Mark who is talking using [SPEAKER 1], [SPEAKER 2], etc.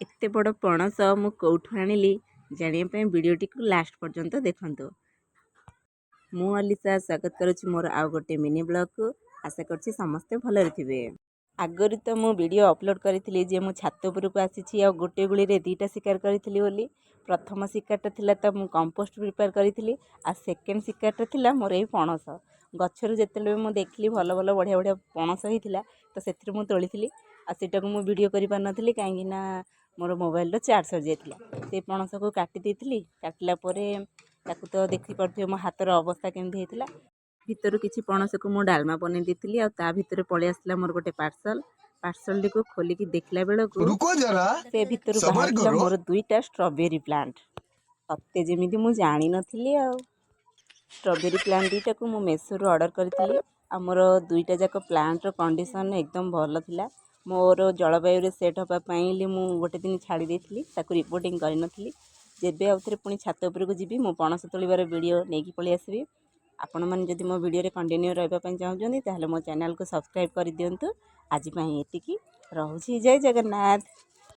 [SPEAKER 1] ଏତେ ବଡ଼ ପଣସ ମୁଁ କେଉଁଠୁ ଆଣିଲି, ଜାଣିବା ପାଇଁ ଭିଡ଼ିଓଟିକୁ ଲାଷ୍ଟ ପର୍ଯ୍ୟନ୍ତ ଦେଖନ୍ତୁ। ମୁଁ ଅଲିସା, ସ୍ୱାଗତ କରୁଛି ମୋର ଆଉ ଗୋଟେ ମିନି ବ୍ଲଗ୍କୁ। ଆଶା କରୁଛି ସମସ୍ତେ ଭଲରେ ଥିବେ। ଆଗରୁ ତ ମୁଁ ଭିଡ଼ିଓ ଅପଲୋଡ଼ କରିଥିଲି ଯେ ମୁଁ ଛାତ ଉପରକୁ ଆସିଛି ଆଉ ଗୋଟେ ଗୁଳିରେ ଦୁଇଟା ଶିକାର କରିଥିଲି ବୋଲି। ପ୍ରଥମ ଶିକାରଟା ଥିଲା ତ ମୁଁ କମ୍ପୋଷ୍ଟ ପ୍ରିପେୟାର କରିଥିଲି, ଆଉ ସେକେଣ୍ଡ ଶିକାରଟା ଥିଲା ମୋର ଏଇ ପଣସ ଗଛରୁ। ଯେତେବେଳେ ମୁଁ ଦେଖିଲି ଭଲ ଭଲ ବଢ଼ିଆ ବଢ଼ିଆ ପଣସ ହେଇଥିଲା, ତ ସେଥିରୁ ମୁଁ ତୋଳିଥିଲି। ଆଉ ସେଇଟାକୁ ମୁଁ ଭିଡ଼ିଓ କରିପାରିନଥିଲି, କାହିଁକିନା ମୋର ମୋବାଇଲର ଚାର୍ଜ ସରିଯାଇଥିଲା। ସେ ପଣସକୁ କାଟି ଦେଇଥିଲି। କାଟିଲା ପରେ ତାକୁ ତ ଦେଖିପାରୁଥିବେ ମୋ ହାତର ଅବସ୍ଥା କେମିତି ହେଇଥିଲା। ଭିତରୁ କିଛି ପଣସକୁ ମୁଁ ଡାଲମା ବନେଇ ଦେଇଥିଲି। ଆଉ ତା ଭିତରେ ପଳେଇ ଆସିଥିଲା ମୋର ଗୋଟେ ପାର୍ସଲ। ପାର୍ସଲଟିକୁ ଖୋଲିକି ଦେଖିଲା ବେଳକୁ
[SPEAKER 2] रुको जरा,
[SPEAKER 1] ସେ ଭିତରୁ
[SPEAKER 2] सबर
[SPEAKER 1] ବାହାରିଥିଲା
[SPEAKER 2] करो।
[SPEAKER 1] ମୋର ଦୁଇଟା ଷ୍ଟ୍ରବେରୀ ପ୍ଲାଣ୍ଟ। ସତେ ଯେମିତି ମୁଁ ଜାଣିନଥିଲି। ଆଉ ଷ୍ଟ୍ରବେରୀ ପ୍ଲାଣ୍ଟ ଦୁଇଟାକୁ ମୁଁ ମେସୋରୁ ଅର୍ଡ଼ର କରିଥିଲି। ଆଉ ମୋର ଦୁଇଟା ଯାକ ପ୍ଲାଣ୍ଟର କଣ୍ଡିସନ୍ ଏକଦମ ଭଲ ଥିଲା। ମୋର ଜଳବାୟୁରେ ସେଟ୍ ହେବା ପାଇଁ ବୋଲି ମୁଁ ଗୋଟେ ଦିନ ଛାଡ଼ି ଦେଇଥିଲି, ତାକୁ ରିପୋର୍ଟିଂ କରିନଥିଲି। ଯେବେ ଆଉ ଥରେ ପୁଣି ଛାତ ଉପରକୁ ଯିବି, ମୁଁ ପଣସ ତୋଳିବାର ଭିଡ଼ିଓ ନେଇକି ପଳେଇ ଆସିବି। ଆପଣମାନେ ଯଦି ମୋ ଭିଡ଼ିଓରେ କଣ୍ଟିନ୍ୟୁ ରହିବା ପାଇଁ ଚାହୁଁଛନ୍ତି, ତାହେଲେ ମୋ ଚ୍ୟାନେଲକୁ ସବସ୍କ୍ରାଇବ୍ କରିଦିଅନ୍ତୁ। ଆଜି ପାଇଁ ଏତିକି ରହୁଛି। ଜୟ ଜଗନ୍ନାଥ।